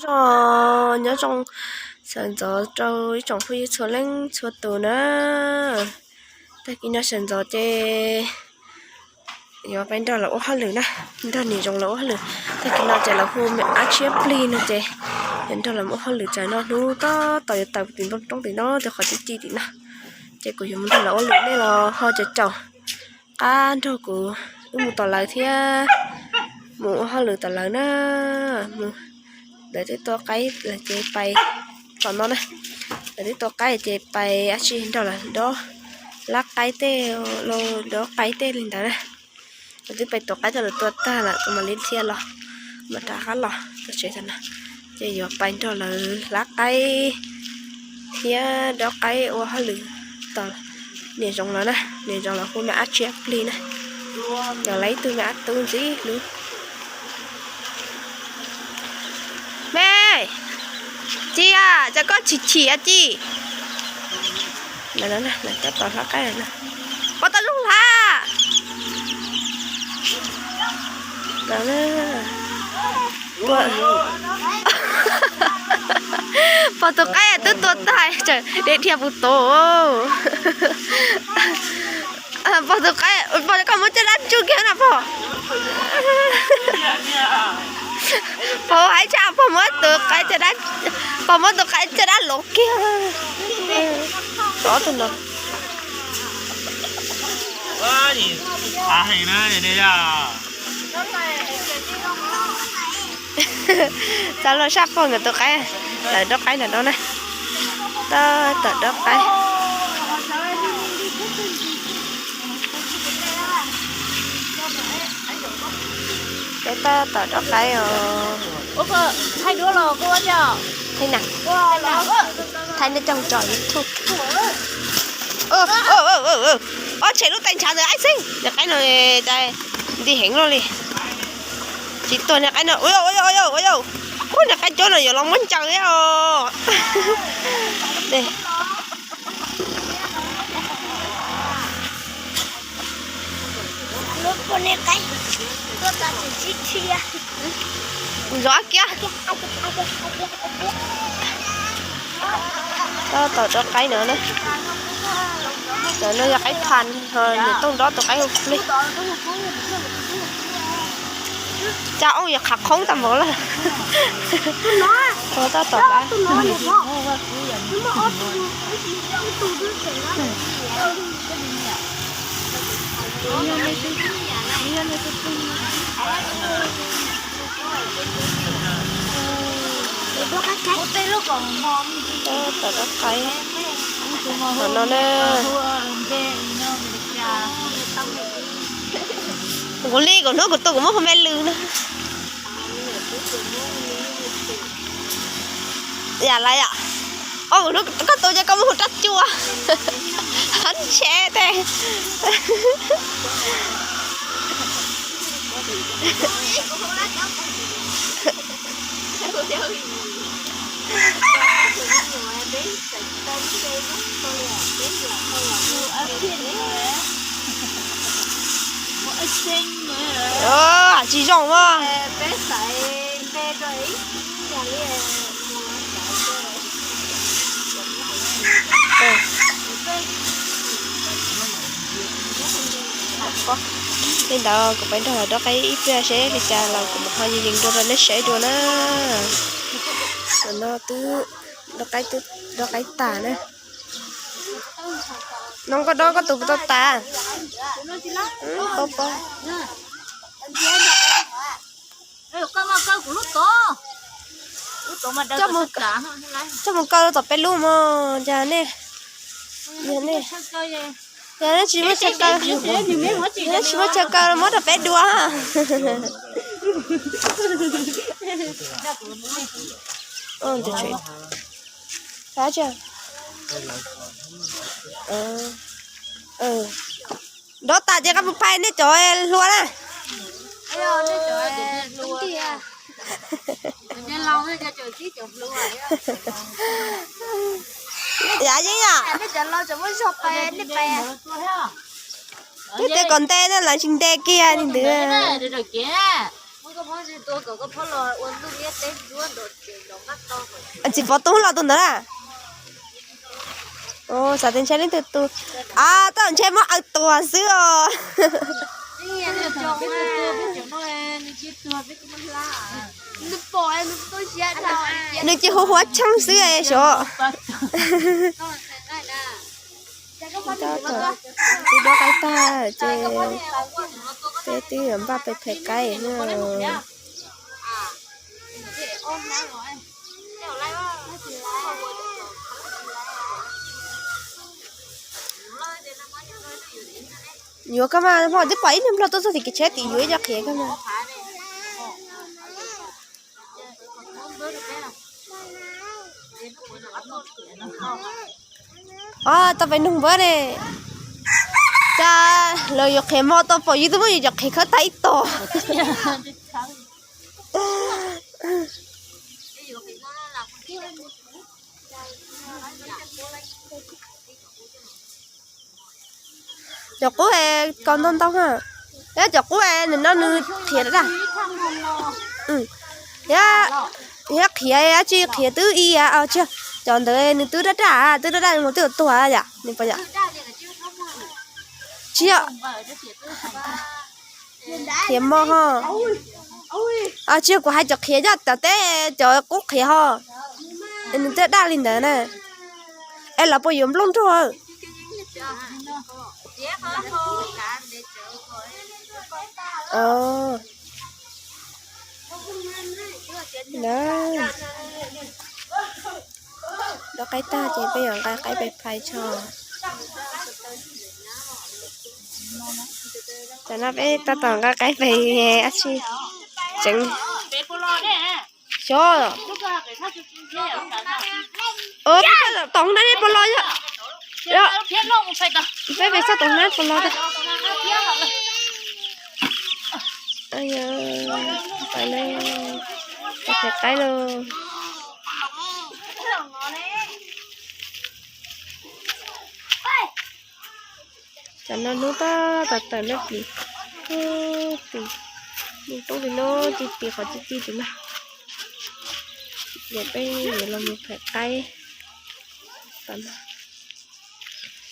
Nyob zoo, sawv ntxov rau ib tsoom phooj ywg txhua leej txhua tus na. Tag kis no sawv ntxov ces yuav pais nrog lawv ua hauj lwm na, nrog niam Zoov lawv ua hauj lwm. Tag kis no ces lawv hu me ab tshiab plig no ces yuav nrog lawv ua hauj lwm tsam no hnub tob tau yuav tawm tim npoo roob tim no, rau qhov ci ci tim no. Ces kuv yuav mus nrog lawv ua hauj lwm, nej los ho caum caum qab nrog kuv wb mus tom lawv thiab, mus ua hauj lwm tom lawv na. Mus, lawv twb tua qaib lawm ces pais tom no na. Lawv twb tua qaib ces pais ab tsi nrog lawv dob lab qaib tej, los dob qaib tej li ntawd na. Lawv twb pais tua qaib tau, lawv tua tag lawm kuv mam li dhia los, mam rov qab los txog tsev no. Ces yuav pais nrog lawv lab qaib thiab dob qaib ua hauj lwm tom niam Zoov lawv na. Niam Zoov lawv hu me ab tshiab plig na, yog lawv ib tug me ab tub ntxim hlub. Me, Ci a, cas koj chim chim a Ci? Lawv tab tom hlab qaib no. Pov tau zoo hlab. Pov tus qaib twb tua tag, tseem dhia dhia puv tus. Pog tus qaib, pog koj muab caj dab tsuj kiag na pog. Pog hais tshaj pog muab tus qaib caj dab, pog muab tus qaib caj dab lov kiag. Ob tug no. Txav los sab pog nkawd tus qaib, lawv dob qaib ntawm no na. Tab tom dob qaib. Peb tab tom dob qaib os. Thaij na, thaij nej coj tso YouTube. Ob tshem lub tais ntshav ntawd ib xwb, niag qaib no nti heev luaj li. Tsis tuag niag qaib no, ua yau, ua yau, ua yau, ua yau. Ub, niag qaib cuab no yuav los muab ncaws thiab os. Zov kiag. Tab tom dob qaib no na. Cov no yog qaib phas, ho niam Tooj dob tus qaib hu plig. Cas oo yog qhav qhoob tag npaum lawm. Tab tom dob. Tab tom dob qaib. Qhov no na. Kuv li kuv hnub kuv tu kuv muab hu me lws na. Yam lawm yom. Au, kuv hnub koj tu ces koj muab hu rab cua. Hab ntshe tej. Tsis zoo mas. Li ntawd kuv peb nrog lawv dob qaib ib pliag seb li cas los kuv mam ho yees yees dua rau nej saib dua na. Tam no twb dob qaib, twb dob qaib tas na. No koj dob koj tus puas tau tas? Paub paub. Coj mus kaw tom peb lub mog, cas nej, yog nej, yog nej tsis muaj chaw kaw, yog nej tsis muaj chaw kaw muab rau peb dua. Dob tas ces koj mus phais nej cov hlua na. Yav yeeb yom. Tej kom nte na lawv tsis nte kiag li ntawd. Txiv Pov Tub los tus ntawd na. Xav tias ntshai leej twg tus. A, tau ntshai muab aws tuag xwb os. Nws ces hu huab tsheej xwb sav. Tus dob qaib tag ces peb twb yuav npaj pem phem qaib na. Yuav koj mas, hmo twb pom ib niag nplog tuaj txog tim kev tsheb tim yuav ib co qhiav koj mas. Os, tau peb nug npawb ne. Cas lawv yuav qhiav hmo tau pom yus twb muab yus cov qhiav khawb tag ib tog. Cov qub kaus ntau ntau ha. Cov qub nws no nws qhiav daj daj. Yog qhiav dab tsi, qhiav twb ib yam, cov ntawd nws twb daj daj, twb daj daj mus twb tuag yom, nws puas yom? Tsis yog. Qhiav mo ho. Tsis yog, kuv hais cov qhiav coj tom teb, cov qub qhiav ho. Nws twb daj li ntawd na. Es lawv puas yuav nplooj nrog? Dob qaib tag ces peb yuav nqa qaib pem phais tso. Tam no peb tab tom nqa qaib pem dab tsi tseev. Xyov, peb txog tom na nej puas los yog? Peb pem txog tom na puas los tag. Pais na, pem qaib lauj. Tam no hnub tab tom tawm na plis, plis, ntuj roob li no ci ti qhov ci ti tus na. Ces peb yuav los mus phais qaib.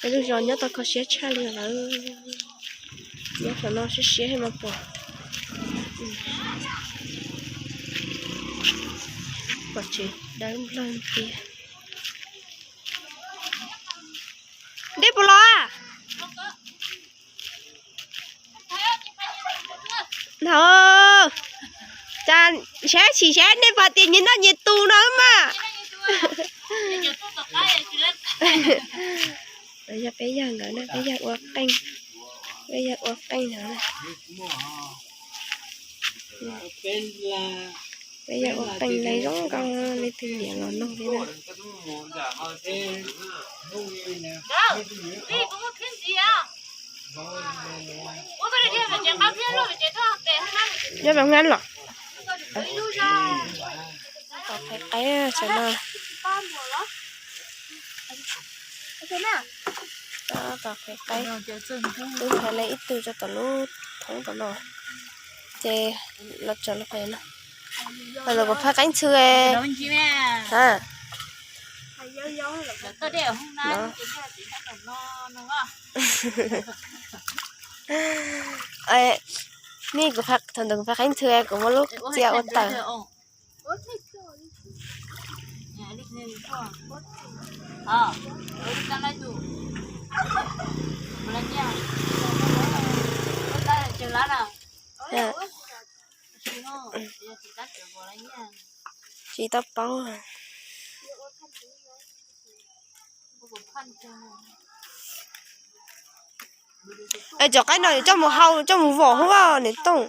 Peb lub zos nyob tau kho siab tshaj li lawm. Nyob qhov no siab siab thiab mas pom, pom tsev dawb nplawg tiag. Nej puas los? Hnov, cas saib sim saib nej puas tias nyias noj nyias tus no mas. Yog peb yawg nkawd na, peb yawg ua qeej, peb yawg ua qeej no na. Peb yawg ua qeej lawv zoo nkauj, leej twg nyiam los noj thiab na. Nyob Npab Hnab los? Tom qhov qaib tam no. Tom qhov qaib, twb hais li ib tug rau tom lub thoob tom no, ces los tso lub qhov no. Los kuv phaj qaib ntxhw. Nej, kuv, thaum ntawd kuv phaj qaib ntxhw kuv muab lub txia ua tawm. Tsis tau paub. Es cov qaib no yuav coj mus hau coj mus vom hauv niam tooj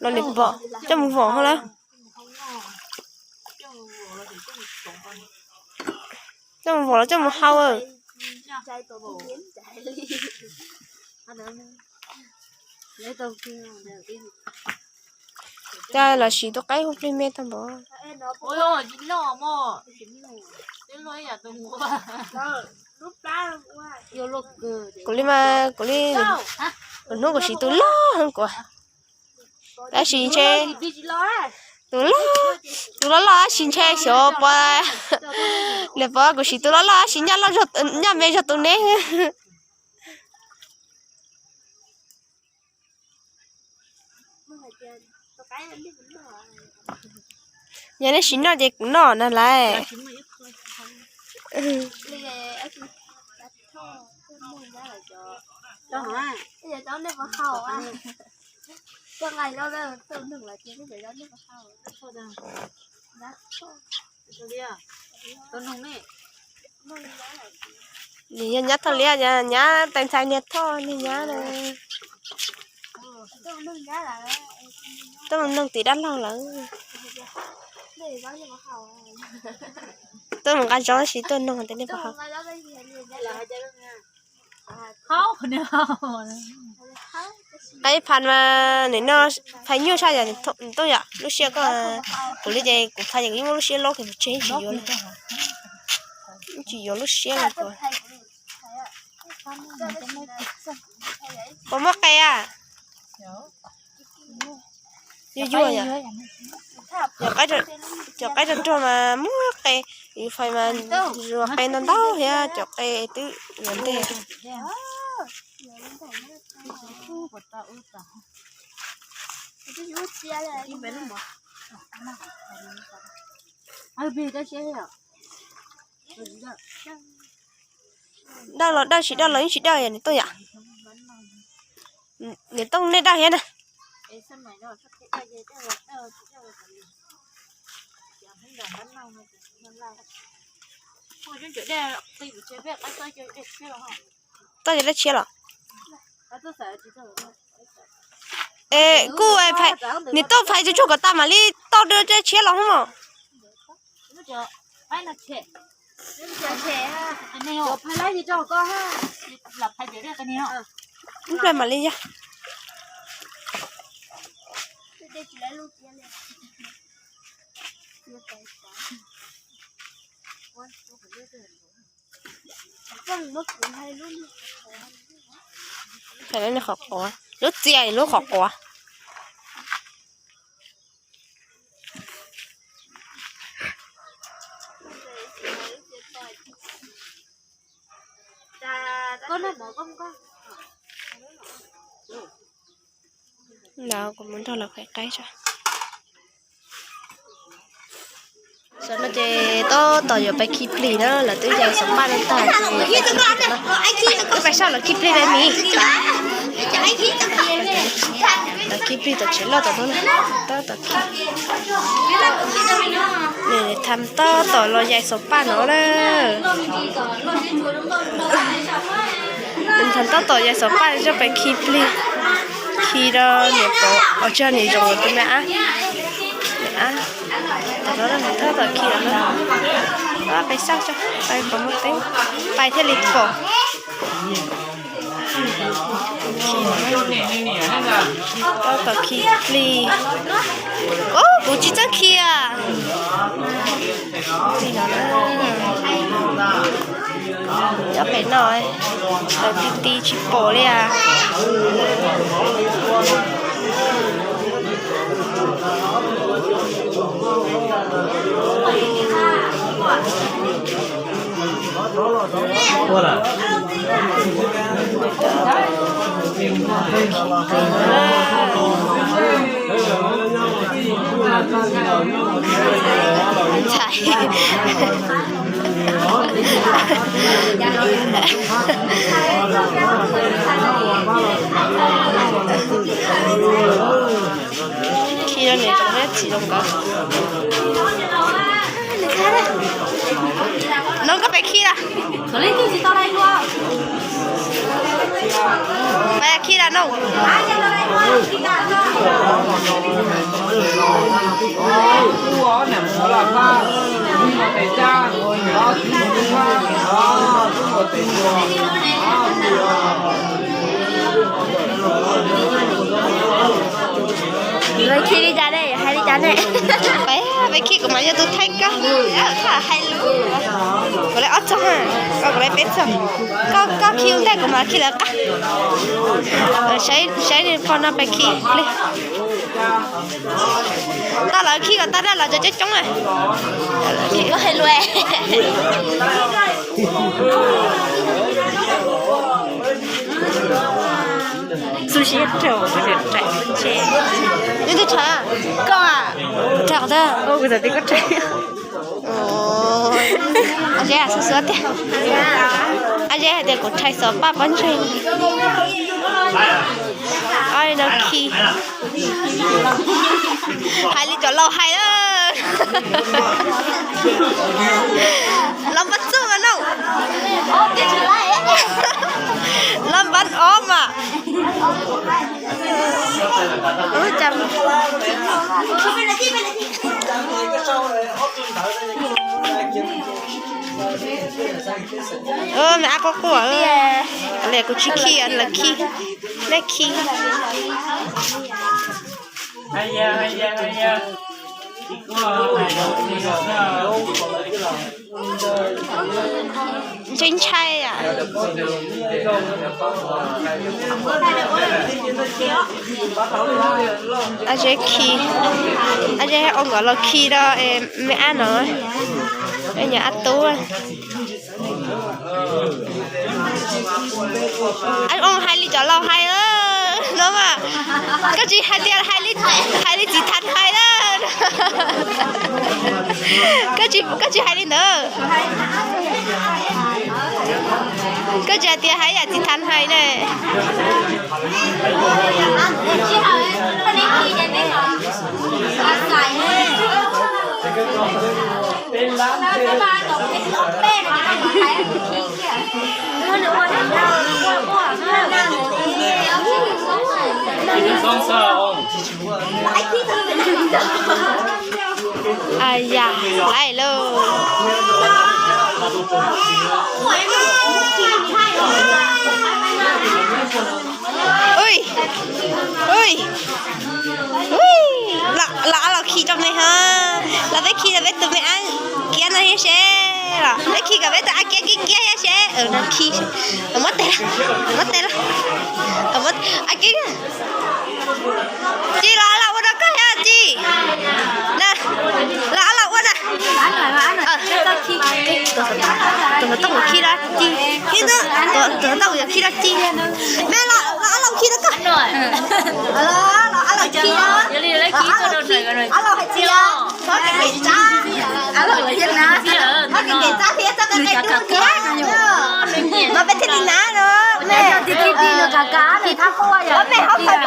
los niam pom, coj mus vom hauv lawm. Coj mus vom los coj mus hau. Cas los siv tus qaib hu plig me tag npaum. Kuv li mas kuv li, lwm hnub kuv siv tus loj heev kuv. Tab sis ntshe tus loj, tus loj loj tab sis ntshe xyov puas, niam pog kuv siv tus loj loj tab sis nyaj me zog tus neb. Yog nej sim noj ces kuv noj na lawm. Nws yog nyab thoj liab, nyab tais ntxhais niag thoj niag nyab na. Tuaj mus noog tim dab laug lawm. Tuaj mus nqa zaub tab sis tuaj noog tias nej puas haus. Qaib phas mas nim no phas nyuaj tshaj yom, Tooj yom, lub siab koj, kuv li ces kuv phas ces kuv yeej muaj lub siab loj kawg, tsis yuav li, tsis yuav lub siab li. Puas muaj qe a? Yuag yuag yom. Cov qaib rog rog mas muaj qe, yus phais mas zuas qe ntau ntau thiab cov qe twb yuav ntej. Dawj los dawj, tsis dawj los yeej tsis dawj yom, niam Tooj yom. Niam Tooj nej dawj thiab na. Tau cov dab tshiab los? Es kuj, niam Tooj phais tsuag tsuag kom tas mam li tau dab tshiab los hos mog. Ib pliag mam li yog. Qhov quav, lub txia lub qhov quav. Los kuv mus nrog lawv qhais qaib tso. Tam no ces tab tom yuav pais khi plig na, lawv twb yais xov paj no tag ces pais khi plig no. Pais soj lawv khi plig peb mis. Lawv khi plig tom tsev loj tom no, tab tom khi. Tham tab tom los yais xov paj no na. Tham tab tom yais xov paj coj pais khi plig. Khi rau niam pog, os, tsis yog niam zoov, tus me ab. Niam ab. Tom no tab tom khi los na. Pais soj tso, pais pom muaj teeb, pais thiaj li pom. Tab tom khi plig. Kuv tsis txawj khi. Nyob pem no, lawv ti ti tsis pom li as. Ntxhais. Khi rau niam tsoom thiab txiv zoo nkauj. No koj pais khi lawm. Pais khi lawm no. Peb khi kuv mas yog tus thaij koj, hais lus. Kuv lawv ob txog, koj kuv lawv peb txog. Koj khi ua ntej kuv mas khi lawv qab. Saib pog no pais khi pliag. Tau lawv khi kom tag na, lawv cov coob coob na. Koj hais lus. Xub siab rau, rau, rau, rau. Nws twb rhais koj a. Rhais qhov twg? Kuv txawm tias koj rhais. Ab Zeb xub xub tiag. Ab Zeb hais tias kuv rhais xov paj pob ntseg. Oi no khi. Hais li cov laus hais lawm. Los npaj txuj mas no. Los npaj ob mas. Me ab quaj quaj li, kuv tsis khi, lawv khi, nej khi. Ntshai ntshai a. Ab Zeb khi, Ab Zeb ua nkawd los khi rau me ab no, me nyuam ab tub. Ab Zeb hais li cov laus hais no mas, koj tsis hais tias hais li txiv Thav hais na. Koj tsis, koj tsis hais li ntawd. Koj tsis hais tias hais yam txiv Thav hais na. Aya, laiv lauj. Ui, ui, ui, los, los, los khi rau me ho, los peb khi rau peb tus me ab kiab no thiab seb, los peb khi kom peb tus ab kiab kiab kiab thiab seb, no khi, muab tes, muab tes los, ab kiab. Ci los los ua rau koj thiab Ci. Na, los los ua na. Tus hluav taub kuv khi dab tsi? Tus hluav taub kuv yog khi dab tsi? Me los, los ob laug khi rau koj. Los ob laug khi, ob laug hais txiv os. Txhob kev kev tsab, ob laug thiab na, txhob kev kev tsab thiab txhob kev kev dub thiab. Mas peb thiaj li na no. Me, me hauv, ob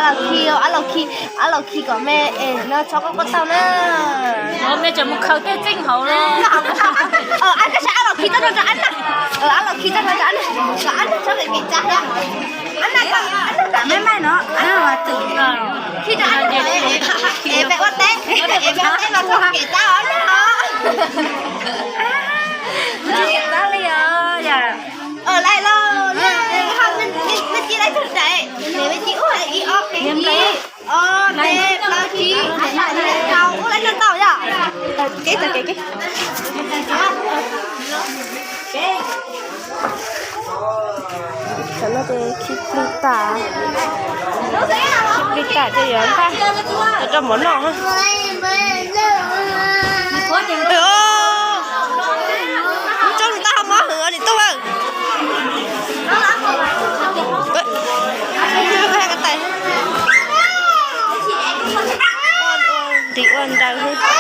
laug khi, ob laug khi, ob laug khi kom me es no txhob quaj quaj tau na. Me tseem mus khaws tej txeej hauv los. Ab, koj saib ob laug khi tau rau rau ab na. Ob laug khi tau rau rau ab na. Ab na, txhob kev kev tsab thiab. Ab na, ab na, me me no, ab na, khi rau ab na. Es peb ua teb, es peb ua teb los txhob kev kev tsab os na. Tsis kev tsab li os. Laiv los, me ci laiv tug daim, me ci ua ib ob peb ib ob peb plaub tsib rau ua laiv tau yom. Kev tau kev kev. Tam no ces khi plig tas, khi plig tas ces yuav npaj rau mov noj. Tso nws tau hau mob hwv niam tub. Nqis ua nraws.